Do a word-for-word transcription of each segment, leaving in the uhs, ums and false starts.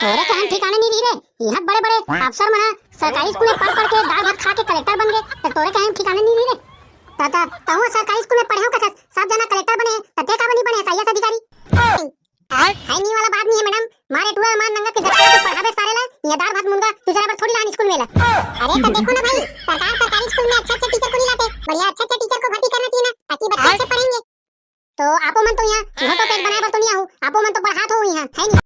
तोरे कहे ठिकाने नहीं रही रे। यहाँ बड़े बड़े अफसर मन ह सरकारी स्कूल में पढ़ पढ़ के दाल भात खा के कलेक्टर बन गए, तो तोरे कहे ठिकाने नहीं रही रे। त त तहूँ सरकारी स्कूल में पढ़े हो कथस, सब जना कलेक्टर बने, त ते काबर नहीं बने, एसआईएएस अधिकारी? आय? है नहीं वाला बात नहीं है मैडम, मारे टूरा मार नंगत के जतका के पढ़ाबे सारे ला, ये दाल भात मुनगा चुचरा बर थोड़ी लान स्कूल में ला। अरे तो देखो ना भाई, सरकार सरकारी स्कूल में अच्छे अच्छे टीचर को नहीं लाते, बढ़िया अच्छे अच्छे टीचर को भर्ती करना चाहिए ना, ताकि बच्चे आय? अच्छे पढ़ेंगे। तो आपो मन तो यहाँ घोटो पेट बनाए बर तो नहीं आहो, आपो मन तो पढ़ात हो यहाँ, है नहीं?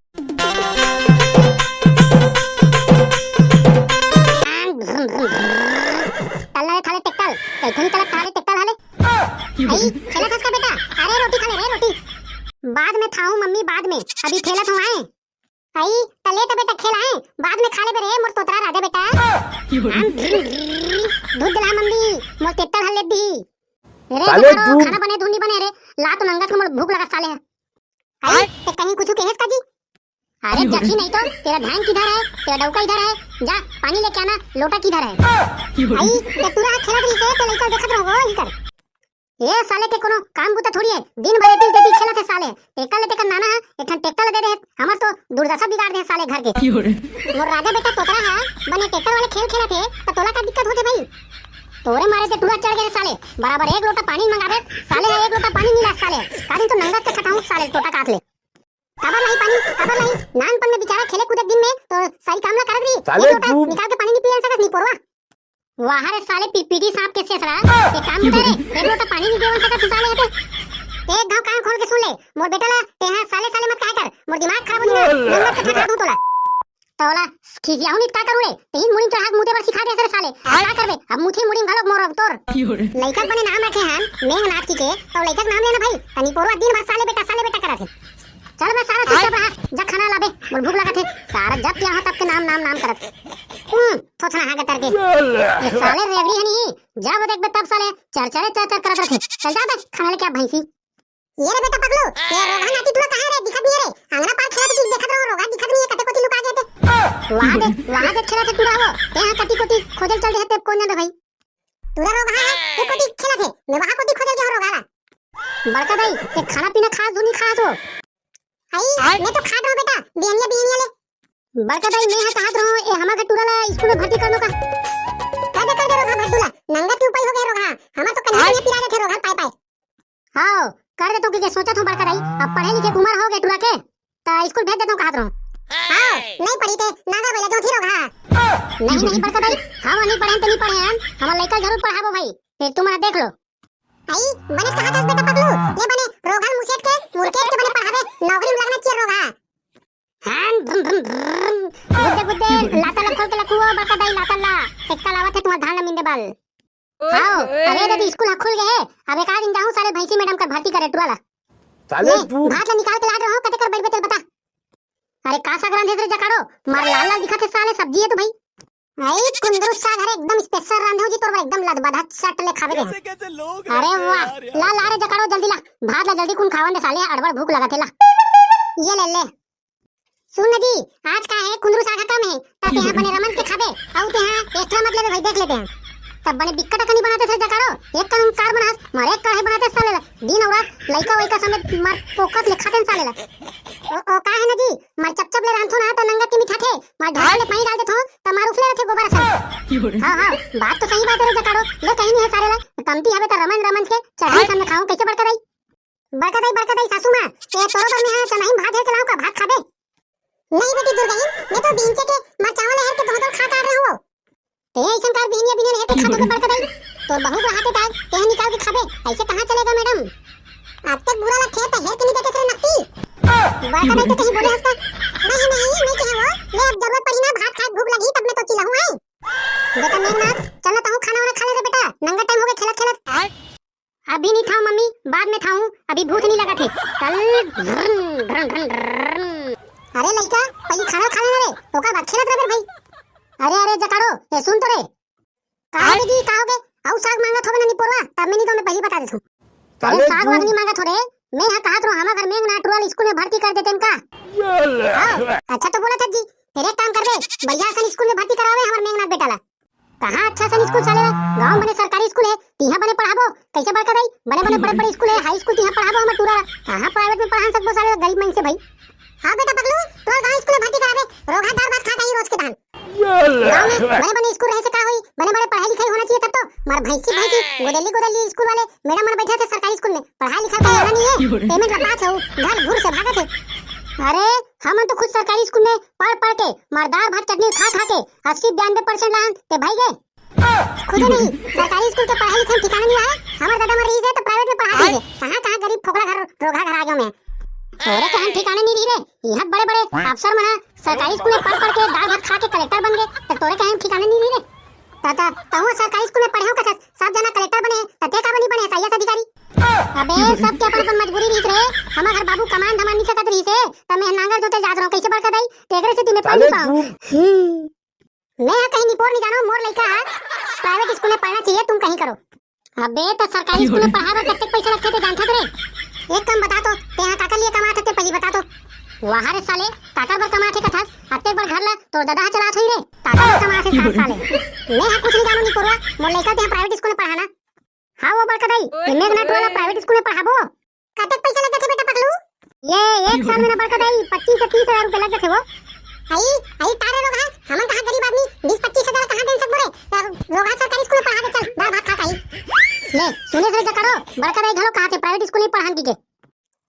तल ना रे थाले टेक्टल, कैथन चलत थाले टेक्टल हाले। आई, खेलत हस का बेटा? अरे रोटी खा ले रे, रोटी। बाद में खाऊं मम्मी, बाद में, अभी खेलत हूँ आए। आई, तले तो बेटा खेल आए, बाद में खा लेबे रे मोर तोतरा राजा बेटा। हम दूध दिला मम्मी, मोर टेक्टल हल ले दी। रे साले बेटा, तू खाना बने धुन नहीं बने रे, ला तो नंगत के मोर भूख लगा साले। आई, आय? ते कहीं कुछ कहेस का जी? अरे जखी नहीं तो, तेरा ध्यान किधर है? तेरा डौका इधर है, जा पानी लेके आना, लोटा किधर है? आई, ये पूरा खेलत रही से तो लइका देखत रहो, वो ही कर। ए साले के कोनो काम बूता थोड़ी है, दिन भर एती तेती खेलत है साले। टेक्टर ले तेकर नाना है, एक ठन टेक्टर ले दे दे, हमर तो दुर्दशा बिगाड़ दे साले घर के। मोर राजा बेटा तोतरा है, बने टेक्टर वाले खेल खेलत है, त तोला का दिक्कत होथे भाई? तोरे मारे ते टूरा चढ़ गए साले, बराबर एक लोटा पानी मंगावे, साले है एक लोटा पानी मिला साले, का दिन तो नंगत के खटाऊं साले टोटा काट ले। काबर लाही पानी, काबर लाही? नानपन में बेचारा खेले कूदे दिन में तो सारी काम ला करत रही। साले एक लोटा तू निकाल के पानी नहीं पियन सकस, नहीं पोरवा। वाह रे साले पिटपिटी सांप के सेसरा। एक काम बता रे, एक लोटा पानी नहीं देवन सकस साले हटे। एक घाव कान खोल के सुन ले, मोर बेटा ला, तेहा साले साले मत कहा कर, मोर दिमाग खराब होनी ना, नंबर से ठठा दूं तोला। तोला खिसियाहू नहीं त का करूं रे, तीन मुड़ी चढ़ा के मुते बर सिखा दे रे साले। अब का करबे? अब मुठी मुड़ी में घलोक मोर अब तोर। लइका बने नाम रखे हन, मेघनाथ की के, तो लइका के नाम लेना भाई, तनी पोरवा दिन भर साले बेटा, साले बेटा करत है। चल बे सारा चुपचाप रहा, जा खाना लाबे, मोर भूख लगत हे। सारा जब क्या हो तब के नाम, नाम, नाम करत हे। हम्म, थोथना हा गतर के। ये साले रेगड़ी हनी, जब देखबे तब साले चर चरे चर चर करत रथे। चल जा बे, खाना लेके आ भैंसी। ये रे बेटा पगलू, ये रोगहा नाती टूरा कहाँ रे? दिखत नहीं रे। अंगना पार खेलत की देखत रहो, रोगहा दिखत नहीं है, कते कोती लुका गए थे। वहाँ दे, वहाँ दे खेलत हे टूरा वो। ते यहाँ कटी कोती खोजल चल रहे थे, कौन जाने भाई? टूरा रोगहा है, ये कोती खेलत हे। मैं वहाँ कोती खोजल गया रोगहा ला। बड़का दाई, ते खाना पीना खास दो नहीं खास हो? आई, मैं तो खात रहो बेटा, बिहनिया बिहनिया ले। बड़का दाई, मैं हा कहत रहो, ए हमार घर टूरा ला स्कूल में भर्ती करनो का? कर दे, कर दे रोगहा भर दूला। नंगत के उपाय हो गए रोगहा। हमार तो कन्या कन्या पिला जाथे रोगहा पाए पाए। हाँ, कर दे तो के सोचत हूँ बड़का दाई। अब पढ़े लिखे के उम्र हो गए टूरा के, ता स्कूल भेज देता हूँ कहत रहो। हाँ, नहीं पढ़ी ते नागा बैला जोथी रोगहा। नहीं, नहीं बड़का दाई, हम नहीं पढ़े तो नहीं पढ़े हम, हमार लइका जरूर पढ़ाबो भाई, फिर तुम देख लो। आई, बने कहा था बेटा पगलू, ये बने रोगहा मुसेट के, मुर्केट के बने पढ़ावे, नौकरी में लगना चाहिए रोगहा। हाँ, भ्रम, भ्रम, भ्रम। गुद्दे, गुद्दे, लाता ला खोल के लखुओ, बड़का दाई लाता ला। एक कल आवत है तुम्हार धान ला मिंदे बाल। हाओ, अरे दादी, स्कूल हा खुल गए है। अब एक आध दिन जाहूँ साले भैंसी मैडम कर भर्ती करे टुआ ला। साले ले, तू भात ला निकाल के लात रहो, कते कर बैठ बैठे बता। अरे का साग रांधे रे जकाड़ो, मार लाल लाल दिखत है साले, सब्जी है तो भाई। आई कुंदरू साग हरे एकदम स्पेशल रांधे हो जी तोर बर, एकदम लदबदहा चट ले खावे दे। कैसे कैसे लोग अरे रहते हैं वाह, यार, ला, ला रे जकाड़ो जल्दी ला, भात ला जल्दी कुन खावन दे साले, अड़बड़ भूख लगत हे ला। ये ले ले। सुन ना जी, आज का है कुंदरू साग कम है, ता तेहा बने रमन के खाबे, अउ तेहा एक्स्ट्रा मत लेबे भाई, देख लेते हैं। तब बने बिक्कट कनी बनाते थे जकाड़ो, एक कन कार बनास, मारे एक कढ़ाई बनाते साले ला, दिन अउ रात लइका वइका समेत मार पोकत ले खाते साले ला। ओ, ओ, का है ना जी, मार चपचप ले रांधथो ना, त नंगत के मिठाथे, मार ढाबा ले पानी डाल देथो, त मार उफले रथे गोबर असन। हाँ, हाँ, बात तो सही बात है रे जकाड़ो, ले कहीं नहीं है साले ला, कमती हवे त रमन रमन के चटनी सन में खाऊं, कैसे बड़का दाई? बड़का दाई, बड़का दाई, सासू माँ, ए तोरो बर में है, चनाई में भात है, चलाओ का, भात खाबे? नहीं बेटी दुर्गाइन, मैं तो बीनचे के मार चावल हेर के धोधल खा तार रहे हो। ते ऐसन कार बिहनिया बिहनिया हेर के खा दोगे बड़का दाई? तोर बहू के हाथे दाग, ते निकाल के खाबे, ऐसे कहाँ चलेगा मैडम? अब तक बुरा लगथे त हेर के नहीं देते रे नकटी। बड़का दाई तो कहीं बोले हंसता। नहीं, नहीं, नहीं कहे वो। ले अब जरूरत पड़ी ना, भात खाए भूख लगी तब मैं तो चिल्लाहूँ है। बेटा मेघनाथ, चल ना तहूँ खाना वाना खा ले रे बेटा, नंगा टाइम हो गया खेलत खेलत। अभी नहीं खाऊं मम्मी, बाद में खाऊं, अभी भूख नहीं लगा थे। चल, भ्रम, भ्रम, भ्रम, भ्रम। अरे लइका, पहले खाना खा लेना रे, ओकर बाद खेलत रहे भाई। अरे, अरे जकाड़ो, ए सुन तो रे। का हो गे जी, का हो गे? अउ साग मांगत होबे ना निपोरवा, तब मैं नहीं तो मैं पहली बता देथूं। अरे साले साग तू वाग नहीं मांगत हो रे, मैं हा कहत रहो हमार घर मेघनाथ टुरा ला स्कूल में भर्ती कर देते का? हाँ, अच्छा तो बोला था जी, फिर एक काम करबे, बढ़िया सन स्कूल में भर्ती करावे हमार मेघनाथ बेटा ला। कहाँ अच्छा सन स्कूल साले, गांव बने सरकारी स्कूल है, तिहा बने पढ़ाबो, कैसे बड़का दाई, बने बने बड़े बड़े स्कूल है, हाई स्कूल तिहा पढ़ाबो हमर टुरा ला, कहाँ प्राइवेट में पढ़ा सकबो साले गरीब मन से भाई। हाँ बेटा पगलू, तोर गांव स्कूल में भर्ती कराबे, रोगहा दार भात खा खाही रोज के धान। गांव में बने बने स्कूल रहे से का होई, बने बने पढ़ाई लिखाई होना चाहिए तब तो। मार भैंसी भैंसी, गोदली गोदली स्कूल वाले मैडम मन बैठे थे सरकारी स्कूल में, पढ़ाई लिखाई का आना नहीं है, पेमेंट लपात है, घर घूर से भागत है। अरे हमन तो खुद सरकारी स्कूल में पढ़ पढ़ के, मार दार भात चटनी खा खा के अस्सी बयानबे परसेंट लान ते भाई गए। खुदे नहीं, सरकारी स्कूल के पढ़ाई लिखाई ठिकाना नहीं आए। हमार दादा मर रही है तो प्राइवेट में पढ़ा दी है। कहाँ कहाँ गरीब फोकला घर, रोगहा घर आ गया मैं। तोरे के हम ठिकाने नहीं रही रे। यहाँ बड़े बड़े अफसर मन ह सरकारी स्कूल में पढ़ पढ़ के दाल भात खा के कलेक्टर बन गए, तो तोरे के हम ठिकाने नहीं रही रे। ताता तहु सरकारी स्कूल में पढ़े हो कथस, सब जना कलेक्टर बने, त ते का बनी बने आईएएस अधिकारी? अबे सबके अपन अपन मजबूरी रही रे। हमार घर बाबू कमान धमान नहीं सकत रही से, त मैं नांगर जोते जात रहूं, कैसे बड़का दाई? तेकरे से मैं पढ़ साले नहीं पाऊं। तू हम्म। मैं ह कहीं निपोर नहीं जानो, मोर लइका ह प्राइवेट स्कूल में पढ़ना चाहिए, तुम कहीं करो। अबे त सरकारी स्कूल में पढ़ाए बर कतेक पैसा लगथे ते जानथस रे? एक कम बता तो, ते ह काकर लिए कमात हते पहली बता तो। वाह रे साले, काकर बर कमात हे कथस? अतेक बड़ घर ला तोर ददा ह चलात होई रे, काकर बर कमात हे कथस साले? मैं ह कुछ नहीं जानू निपोरवा, मोर लइका ते ह प्राइवेट स्कूल में पढ़ाना। हाँ वो बड़का दाई, ये मेघनाथ वाला प्राइवेट स्कूल में पढ़ाबो? कतेक पैसा लग जाथे बेटा पगलू? ये एक साल में ना बड़का दाई पच्चीस से तीस हजार रुपए लग जाथे वो। आई, आई तारे लोग हैं, हमन कहाँ गरीब आदमी, बीस पच्चीस हजार कहाँ दे सकबो रे? लोग हैं सरकारी स्कूल में पढ़ा दे चल, दाल भात खा खाई। ले, सुने से जकड़ो, बड़का दाई घलो कहा थे प्राइवेट स्कूल में पढ़ान की के।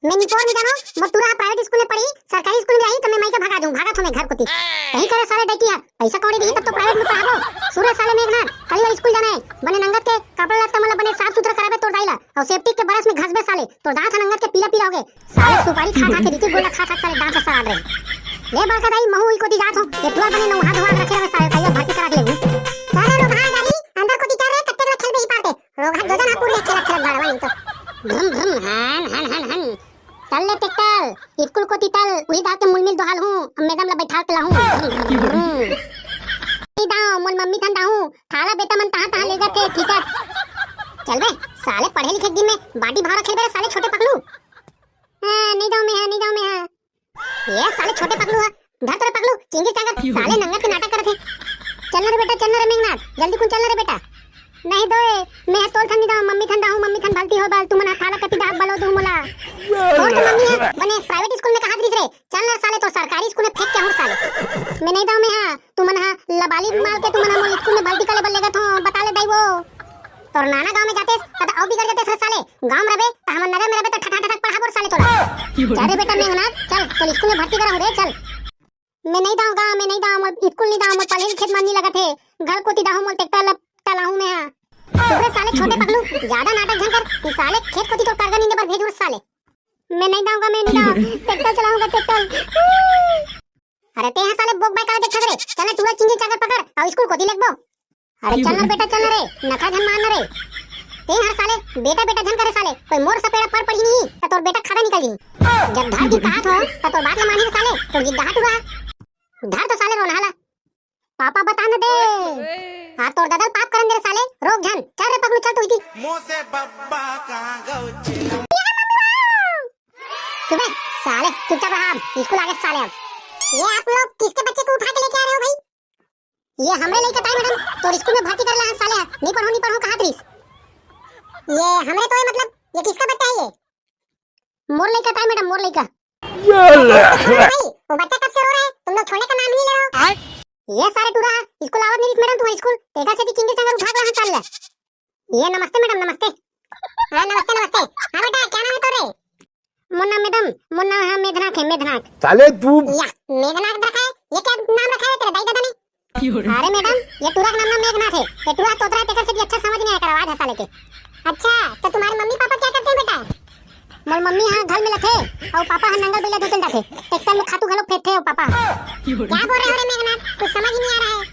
मैं निपोर नहीं जानो, मोर टूरा प्राइवेट स्कूल में पढ़ी, सरकारी स्कूल में रही तो मैं माई का भगा दूं, भागा थो मैं घर कोती। कहीं करे साले डैकी है, पैसा कौड़ी नहीं तब तो प्राइवेट में पढ़ाबो। सुरे साले मेघनाथ, कल वाला स्कूल जाना है, बने नंगत के कपड़ा लत्ता मन ला बने साफ सुथरा कराबे तोर दाई ला, और सेप्टिक के ब्रश में घसबे साले, तोर दांत ह नंगत के पीला पीला हो गए। साले सुपारी खा खा के, रीति गोला खा खा के साले दांत ह सड़ा रहे। ले बड़का दाई, महू ई कोती जात हो, ये टूरा बने नौहा धोआ रखे रहे साले, कई बार भर्ती करा के लेबू। चल रे रोगहा गाड़ी, अंदर कोती चल रे, कत्ते खेलबे ही पारते। रोगहा जोजन हापुर ले खेलत खेलत भाड़वा नहीं तो। भ्रम भ्रम हन हन हन हन। चल ले ट्रैक्टर, स्कूल कोती तल, उही दाव के मुलमिल दोहाल हूँ, अब मैडम ला बैठा के लाहूँ। नहीं दाव, मोर मम्मी ठन दाहूँ, थाला बेटा मन तहाँ तहाँ ले जाथे, ठीक है। चल बे, साले पढ़े लिखे के दिन में बाटी भावरा खेलबे रे साले छोटे पकलू। हाँ, नहीं दाव मैं, हाँ, नहीं दाव मैं, हाँ। ये साले छोटे पकलू है, धर तोरे पकलू, चिंगी चाकर, साले नंगत के नाटक करत हे। चल ना रे बेटा, चल ना रे मेघनाथ, जल्दी कुन चल ना रे बेटा। नहीं दो ए, मैं ह तोल ठन नहीं दाव, मम्मी ठन दाहूँ, मम्मी ठन भलती हो बल, तुमन ह थाला कति दाहब बलो दू मोला। तोर तो मम्मी ह बने प्राइवेट स्कूल में कहात रहिस रे, चल ना साले तोर सरकारी स्कूल में फेंक के हूँ साले। मैं नहीं दाव मैं ह, तुमन ह लबाली मार के तुमन ह मोला स्कूल में भलती करे बर लेगत हो, बता ले दाई वो। तोर नाना गांव में जातेस, त अउ बिगड़ जातेस रे साले। गांव में रबे, त हमर नगर में रबे, त ठठा ठठा पढ़ाबो रे साले तोला। चल रे बेटा मेघनाथ, चल, तोला स्कूल में भर्ती कराहूं रे, चल। मैं नहीं दाऊंगा, मैं नहीं दाऊं, मोर स्कूल नहीं दाऊं, मोर पढ़े लिखे मन नहीं लगत हे। घर कोती दाहूं, मोर ट्रैक्टर ल चलाहूं मैं। चुप रे साले छोटे पकलू, ज्यादा नाटक झन कर, ई साले खेत कोती तोर करगा नींदे बर भेजूं रे साले। मैं नहीं दाऊंगा, मैं नहीं दाऊं, ट्रैक्टर चलाऊंगा, ट्रैक्टर। अरे ते ह साले बोक बाय का देखत रे, चल ना टूरा चिंगी चाकर पकड़ अउ स्कूल कोती लेगबो। अरे चल ना बेटा, चल ना रे, नखरा झन मार ना रे। ते हर साले बेटा बेटा झन करे साले, कोई मोर सपेड़ा पर पड़ी नहीं, त तोर बेटा खादा निकल जी। जब धर की कहात हो, त तोर बात ल मानी रे साले, तोर जिद्दा टूरा। धर तो साले रोनहा ला। पापा बता न दे। हाँ, तोर ददल पाप करन दे रे साले, रोक झन, चल रे पगलू, चल तू इती। मोसे बब्बा कहाँ गौ चेला। चुप बे, साले, चुपचाप रहा, स्कूल आगे साले अब। ये आप लोग किसके बच्चे को उठा के लेके आ रहे हो भाई? ये हमरे लइका ताय मैडम, तोर स्कूल में भर्ती कर ला हन साले, नहीं पढ़ो, नहीं पढ़ो, कहात रहिस। ये हमरे तो है, मतलब, ये किसका बच्चा है ये? मोर लइका ताय मैडम, मोर लइका। ये ले। भाई, वो बच्चा कब से रो रहा है? तुम लोग छोड़ने का नाम ही नहीं ले रहे हो। ये सारे टूरा, स्कूल आवत नहीं रहिस मैडम, तुम्हारे स्कूल, तेकर से भी चिंगी चंगर उठा के ला हन साले। ये नमस्ते मैडम, नमस्ते। हाँ, नमस्ते, नमस्ते। हाँ बेटा, क्या नाम है तोरे? मोर नाम मैडम, मोर नाम है मेधनाक है, मेधनाक। साले तू। या, मेघनाथ रखा है? ये क्या नाम रखा है तेरे दाई दादा ने? अरे मैडम, ये टूरा का नाम ना मेघनाथ है। ये टूरा तोतरा है, तेकर से भी अच्छा समझ नहीं आया कर आवाज है साले के। अच्छा, तो तुम्हारे मम्मी पापा क्या करते हैं बेटा? मोर मम्मी हाँ घर में लथे, और पापा हाँ नंगल बैला जोतल जाथे। ट्रैक्टर में खातू घलो फेंकथे और पापा। क्या बोल रहे हो रे मेघनाथ? कुछ समझ नहीं आ रहा है।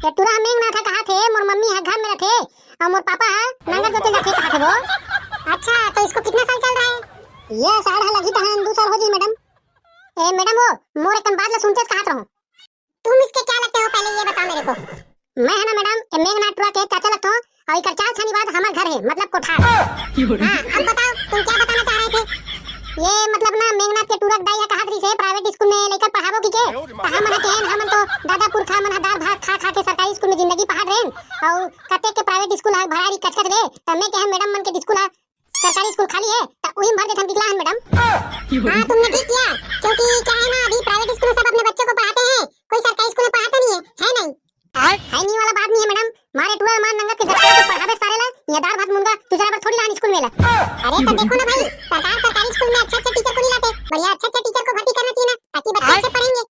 ये टूरा मेघनाथ है कहाथे, मोर मम्मी हाँ घर में लथे, अउ मोर पापा ह नंगत जोते जाथे कहाथे वो। अच्छा, तो इसको कितना साल चल रहा है? ये साल ह लगही तहन दू साल हो जी मैडम। ए मैडम वो, मोर एक बात ला सुनतेस कहात रहूं। तुम इसके क्या लगते हो, पहले ये बताओ मेरे को। मैं है ना मैडम, ए मेघनाथ टूरा के चाचा लगथो, अउ इकर चार छानी बाद हमार घर है, मतलब कोठार। हाँ, अब बताओ, तुम क्या बताना चाह रहे थे? ये मतलब ना, मेघनाथ के टूरा के दाई ह कहात रहिस हे, प्राइवेट स्कूल में लइका पढ़ाबो की के? त हमन ह केहेन, हमन तो दादा पुरखा मन ह दार भात खा खा के सरकारी स्कूल में जिंदगी पहाड़ रेन, अउ कतेक के प्राइवेट स्कूल ह भरारी कचकच रे, त मैं केहेन मैडम मन के स्कूल ह सरकारी स्कूल खाली है, त उही में भर देथन विकलांग मैडम। हाँ, तुमने ठीक किया, क्योंकि क्या है ना, अभी प्राइवेट स्कूल में सब अपने बच्चों को पढ़ाते हैं, कोई सरकारी स्कूल में पढ़ाता नहीं है, है नहीं? है नहीं वाला बात नहीं है मैडम, मारे टूरा मार नंगा के जब तक पढ़ाबे सारे ला, ये दार भात मुनगा, तू जरा बर थोड़ी लान स्कूल में ला। अरे तो देखो ना भाई, सरकार सरकारी स्कूल में अच्छे अच्छे टीचर को नहीं लाते, बढ़िया अच्छे अच्छे टीचर को भर्ती करना चाहिए ना, ताकि बच्चे अच्छे पढ़ेंगे।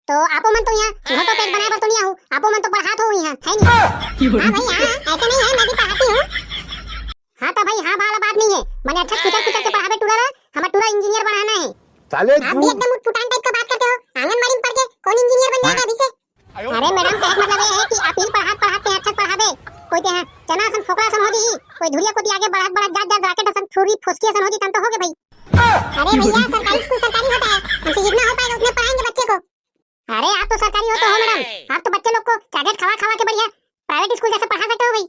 तो आपो मन तो यहाँ घोटो पेट बनाए बर तो नहीं आहू, आपो मन तो पढ़ात हो यहाँ, है नहीं? हाँ भाई, हाँ, ऐसे नहीं है, मैं भी पढ़ाती हूँ। हाँ तो भाई, हाँ वाला बात नहीं है, मैंने अच्छा कुचल कुचल के पढ़ाबे टूरा ला, हमारा टूरा इंजीनियर बनाना है। साले आप भी एकदम उटपुटान टाइप का बात करते हो। आंगनबाड़ी में पढ़ के कौन इंजीनियर बन जाएगा अभी से? अरे मैडम, कहने का मतलब ये है कि आप ही पढ़ात पढ़ात के अच्छा पढ़ाबे, कोई ते चना असन फोकरा असन हो जी, कोई धुरिया को आगे बढ़त बढ़त जात जात रॉकेट असन छुरी फुसकी असन हो जी, तब तो हो गए भाई। अरे भैया, सरकारी स्कूल सरकारी होता है, हमसे जितना हो पाएगा उतने पढ़ाएंगे बच्चे को। अरे आप तो सरकारी हो तो हो मैडम, आप तो बच्चे लोग को चॉकलेट खवा खवा के बढ़िया प्राइवेट स्कूल जैसे पढ़ा सकते हो भाई।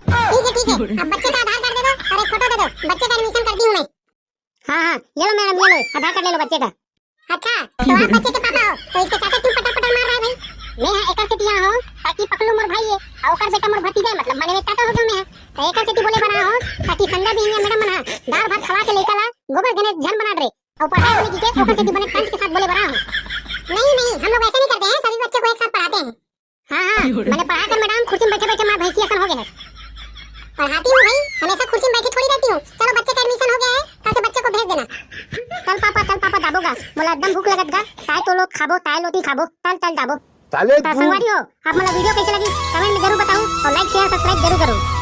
ठीक है, ठीक है, अब बच्चे का आधार कार्ड दे दो और एक फोटो दे दो, बच्चे का एडमिशन कर दी हूँ मैं। हाँ हाँ, ये लो मैडम, ये लो आधार कार्ड ले लो बच्चे का। अच्छा, तो आप बच्चे के पापा हो, तो इसके चाचा क्यों पटर पटर मार रहा है भाई? मैं यहाँ एकर सेती आया हूँ ताकि पकलू मोर भाई है और ओकर बेटा मोर भतीजा है, मतलब मने में चाचा हो गया मैं। तो एकर सेती बोले बना हूँ ताकि संध्या भी मैडम बना दाल भात खवा के लेकर ला, गोबर गणेश झन बना रे और पढ़ाई होने की के ओकर सेती बने पंच के साथ बोले बना हूँ। नहीं नहीं, हम लोग ऐसे नहीं करते हैं, सभी बच्चे को एक साथ पढ़ाते हैं। हाँ हाँ, मैंने पढ़ा कर मैडम कुर्सी में बैठे बैठे माँ भैंसी असन हो गए हैं। पढ़ाती हूँ भाई, हमेशा कुर्सी में बैठी थोड़ी रहती हूँ। चलो बच्चे का एडमिशन हो गया है, कल से बच्चे को भेज देना। चल पापा, चल पापा, दाबोगा, बोला एकदम भूख लगत गा, ताय तो लोग खाबो, ताय लोती खाबो, चल चल दाबो। साले तो तू संगवारी हो, आप मतलब वीडियो कैसे लगी कमेंट में जरूर बताओ और लाइक शेयर सब्सक्राइब जरूर करो।